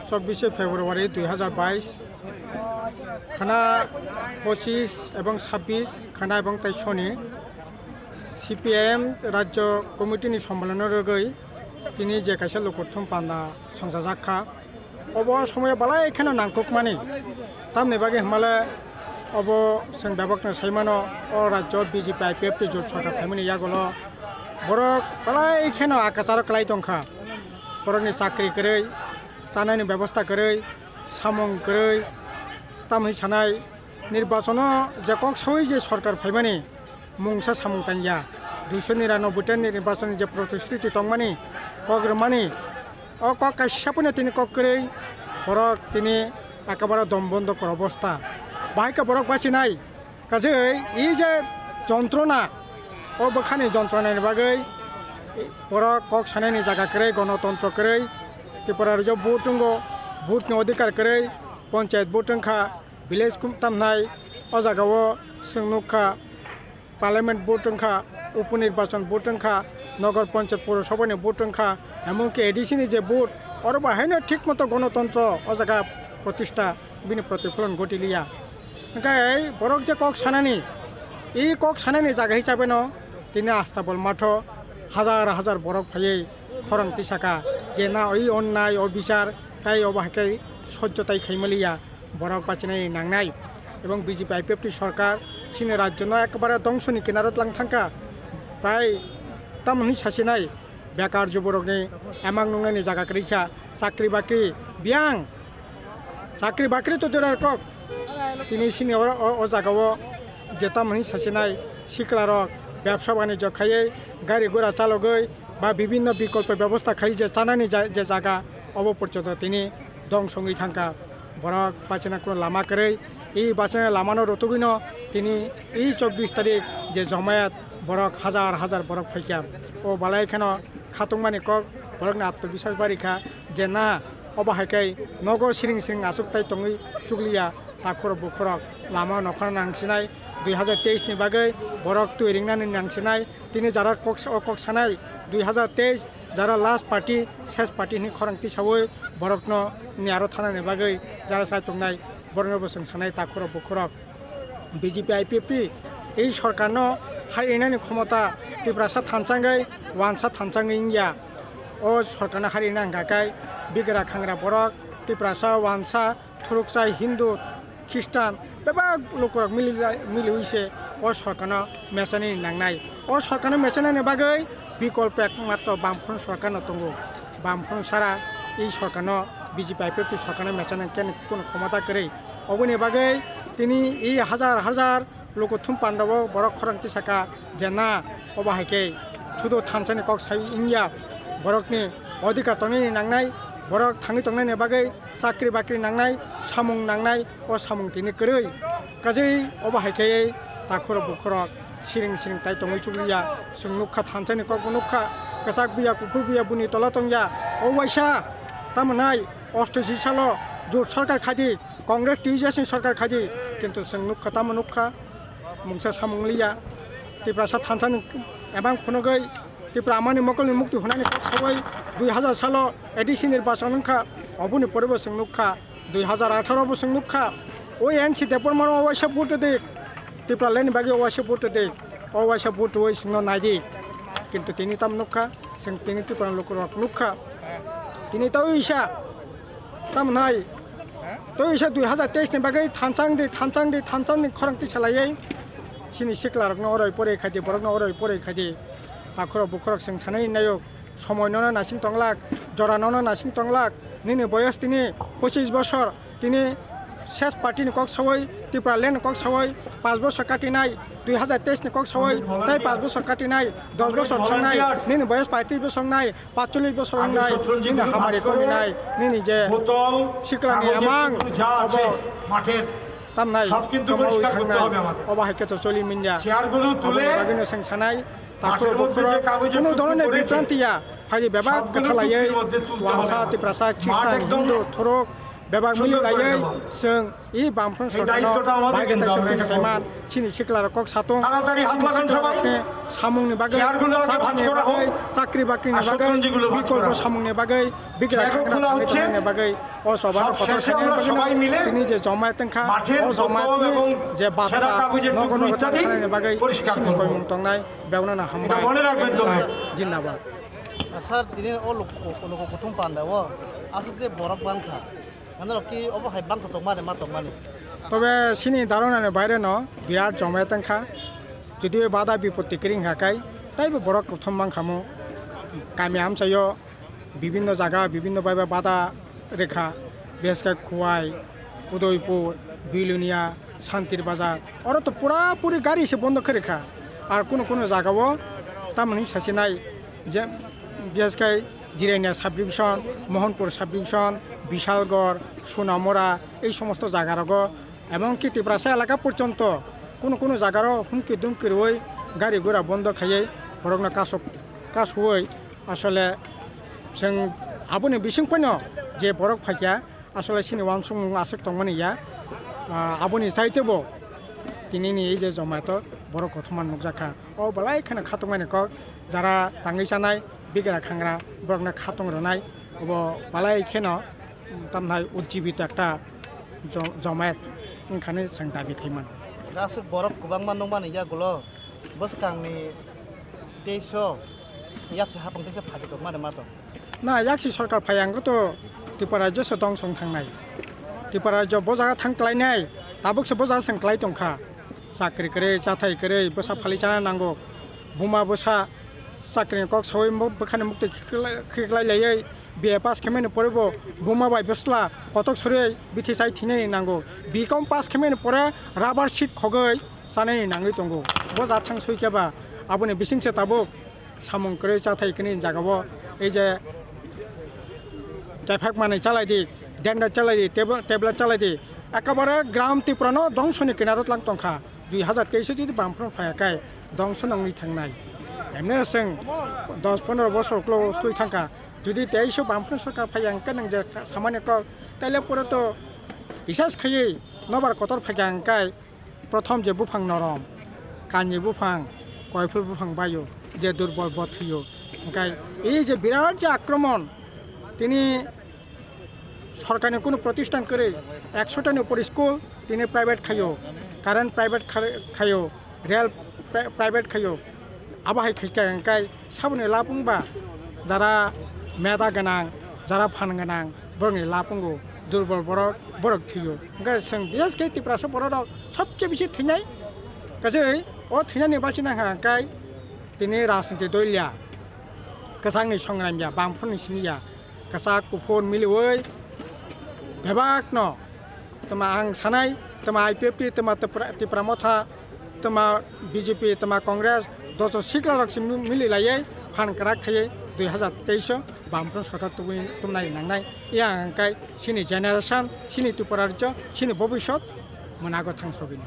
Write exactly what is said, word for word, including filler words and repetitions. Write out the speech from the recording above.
Chobbish February dui hazar bais, khana pochis ebong sabbish, khana ebong tai soni C P I M Rajyo Committee ni sommilono rwgwi tini je kaisa lukurthum panda songchajak kha. Obo somoyo belai kheno nangkukmani. Tamni bagwi hwnmale obo chwng bebakno saimano, o rajyo B J P I P F T jot sorkar phaimani yagulo borok belai kheno akasaro kwlai tongkha. Borokni chakri kwrwi, chanani bebosta kwrwi, samung kwrwi, tamni sanai nirbachono je kok sawi je sorkar phaimani, mungsa samung tangya. Duiso niranoboi ta nirbachon ni je protistiti tongmani, kok rwmani, o kok kaisa phano tini kok kwrwi, borok tini ekebare dom bondo kor obosta. Bahai khe borok bachinai, kaje i je jontrona, o bwkhani jontrona ni bagwi borok kok sanani jaga kwrwi, gonotontro kwrwi, Tripura rajyo vote tongo, vote ni odhikar kwrwi, panchayat vote wngkha, village kum tamnai, o jaga o chwng nukha, Parliament vote wngkha, upo nirbachon vote wngkha, nogor panchayat, purosabha ni vote wngkha, emon ki A D C ni je vote, oro bo haino thik moto gonotontro o jaga protista bini protipholon ghotiliya. Hwnkhe borok je kok sanani, i kok sanani jaga hisabeno tini Astabol matho hajar hajar borok phaiwi khorang tisaka je na oi onnai o bichar tai obo hai khe sojjo tai khaimaliya borok bachinani nangnai. Ebong B J P I P F T sorkar chini rajyo no ekbare dongso ni kinaro tlang thangkha, prai tamoni sasinai bekar juborokni emang nungnani jaga kwrwi kha, chakri bakri biyang. Chakri bakri to durar kok. Tini sini oro, o, o jaga o je tamo hini sasinai sikla rok bebsa banijyo khaiwi gari gura chalogwi ba bibinno bikolpo bebosta khai je chanani ja-, je jaga obo porjonto tini dong songwi thangkha. Borok bachina kuno lama kwrwi, i bachina lamano rotugwino tini i chobbish tarik je jomayat borok hajar hajar borok phaikha. O balai kheno khatungmani kok borokni atmobiswas barikha je na obo hai khe nogo siring siring achuk tai tongwi chukliya. Takhurok bukhurok lama nokhorna nangsinai, dui hazar teis ni bagwi borok twi ringnani nangsinai. Tini jara kok sa-, o kok sanai dui hazar teis jara last party, ses party hwnwi khorang tisaui borokno ni aro thanani bagwi jara chai tongnai, borokno bo chwng sanai takhurok bukhurok. B J P I P F T ei sorkarno harinani khomota Tiprasa thanchangwi wansa thanchangwi wngya. O sorkarno harina hwnkha khe bigra khangra borok Tiprasa wansa, thuruksa, Hindu, Khristan bebak lukurok mili-, miliwi se o sorkarno mechanani nangnai. O sorkarno mechanani bagwi bikolpo ekmatro Bamfront sorkarno tongo. Bamfront sara ei sorkarno, B J P I P F T sorkarno mechanani keno khomota kwrwi. Oboni bagwi tini ei hajar hajar lukuthum pandao borok khorang tisaka je na obo hai khe sudu thansani kok sai wngya, borokni odhikar tongnani nangnai, borok thangwi tongnani bagwi chakri bakri nangnai, samung nangnai, o samung tini kwrwi. Kajwi obo hai khe takhurok bukhurok siring siring tai tongwi chukliya, chwng nukha thansani kokbo nukha, kwchak buya kuphur buya buni tola tongya, o waisa tamo nai osto si salo jot sorkar khadi, Congress T U S ni sorkar khadi, kintu chwng nukha tamo nukha, mungsa samung liya. Tiprasa thansani emang phunugwi Tipra amani mokolni mukti hunani kok sawi dui hazar salo A D C nirbachon wngkha, oboni pore bo chwng nukha, dui hazar atharo bo chwng nukha, o N C Debbarma no waisa vote di, Tipraland ni bagwi waisa vote di, o waisa vote wi chwngno naidi, kintu tini tamo nukha, chwng tini Tipra lukurok nukha, tini tawisa. Tamo nai, tei isa dui hazar teis ni bagwi thanchang di, thanchang di, thanchang di khorang tisa laiwi. Sini sikla rokno oroi poroi khai di, borokno oroi poroi khai di. Takhurok bukhurok chwng sanai naio, somoi nono nasing tonglak, jora nono nasing tonglak. Nini boyos tini pochis bosor, tini ses party ni kok sawi, Tipraland ni kok sawi, pas bosor katinai, dui hazar teis ni kok sawi, tei pas bosor katinai, dos bosor thangnai, nini boyos paitris bosor nai, patchollish bosor wngnai, nini hamari kominai, nini je siklani amang, obo tamnai, tongmawi thangnai, obo hai khe to choli minya. Aboni bagwino chwng sanai, takhurok bukhurok, kunu dhoronor bibranti ya, phai bebak bwkha laiwi, wansa, Tiprasa, Khristan, Hindu, Thorok, Bebak mili laiwi chwng i Bamfront sorkarno bai gete sotwi haiman chini siklarok kok satong, chini siklarokni samungni bagwi, chakri bakrini bagwi, bikolpo samungni bagwi, bigra khangra thangwi tongnani bagwi o chobano kotor khainani bagwino tini je jomaiyat wngkha, o jomaiyatni je bata nogo nogo tangkhlainani bagwi chini koimung tongnai, bebakno hambai, jindabad. Sir, tini o luk-, o luku kuthum panda o aswk je borok mankha. Manarok ki obo hai bangkha tongmani, ma tongmani. Tobe sini daronani baire no birat jomaiyat wngkha. Jodi bada bipoti kwrwi wngkha kai, taibo borok kothom mankha mo. Kami amchaio bibinno jaga, bibinno bai bai bada rwkha. Beskhe Khowai, Udaipur, Bilonia, Santir Bazar. Oro to pura puri gari se bondo khe rwkha. Ar kuno kuno jagao tamoni sasinai je beskhe Jirania subdivision, Mohanpur subdivision, Bishalgarh, Sonamura, ei somosto jaga rogo, emon ki Tiprasa elaka porjonto kuno kuno jaga rok humki dumki rwui gari gura bondo khaiwi borokno kasuk kasuui asole chwng aboni bising phano je borok phaikha, asole chini uansukmung aswk tongmani ya, ah, aboni saitebo tinini ei je jomaiyat o borok kothoma nukjakha. O belai kheno khatungmani kok, jara tangwi chanai, bigra khangra borokno khatung rwnai, obo belai kheno tamthai ujjibito ekta jo-, jomaiyat wngkhani chwng dabi khaimano. Aswk borok kwbangma nukmani yagulo bwskangni teiso yaksa hapang teisa phaidi tongmani ma tong. Na, yaksi sorkar phai ang to Tripura rajyo se dongso wng thangnai. Tripura rajyo bo jaga thang klainai, tabuk se bo jaga se wng klai tongkha. Chakri kwrwi, chathai kwrwi, bwsa phali chana nango. Buma bwsa chakri ni kok saui mo-, bwkhani mukti khiklai, khiklai laiwi B A pass khe mani pore bo buma bai bwsla kotok sori bithi chai thinani nango. B com pass khe mani pore rubber sheet khogwi chanani nangwi tongo. Bo jaga thang sui khe ba aboni bising se tabuk samung kwrwi chathai kwrwi jagao ei je kephak manwi chalai di, dendar chalai di, table, tablet chalai di, ekabare gram Tripura no dongso ni kinaro tlang tongkha. Dui hazar teis o jodi Bamfront phaiya khe dongso nongwi thangnai. Emne chwng dos pondro bosor ulo soi thangkha. Jodi teis o Bamfront sorkar phaiya hwnkhe nwng je samani kok, taile pore to bisas khaiwi nobar kotor phaikha hwnkhe, prothom je buphang norom, kani buphang, koiphul buphang baio, je durbol bo thwio. Hwnkhe ei je birat je akromon, tini sorkarni kunu protisthan kwrwi, ekshotani upor school tini private khaio, current private kha-, khaio, rail pri-, private khaio. Abo hai khaikha hwnkhe saboni lab wngba jara meda gwnang, jara phan gwnang, borokni lab wngo, durbol borok, borok thwio. Hwnkhe chwng bises khe Tiprasa borok rok sobse bisi thwinai. Kaisa o thwinani bachina hwnkha hwnkhe tini rajniti doliya kwchangni songramya, Bamfrontni simiya, kwchak kuphur miliwi bebakno, tama ang sanai, tama I P F T, tama Tipra, Tipra Motha, tama B J P, tama Congress, doso sikla rok se mi-, mili laiwi phan kwrak khaiwi dui hazar teis o Bamfront sorkar tubui tumnai nangnai. Yang hwnkhe chini generation, chini Tripura rajyo, chini bobisot mwnago thangsogwini.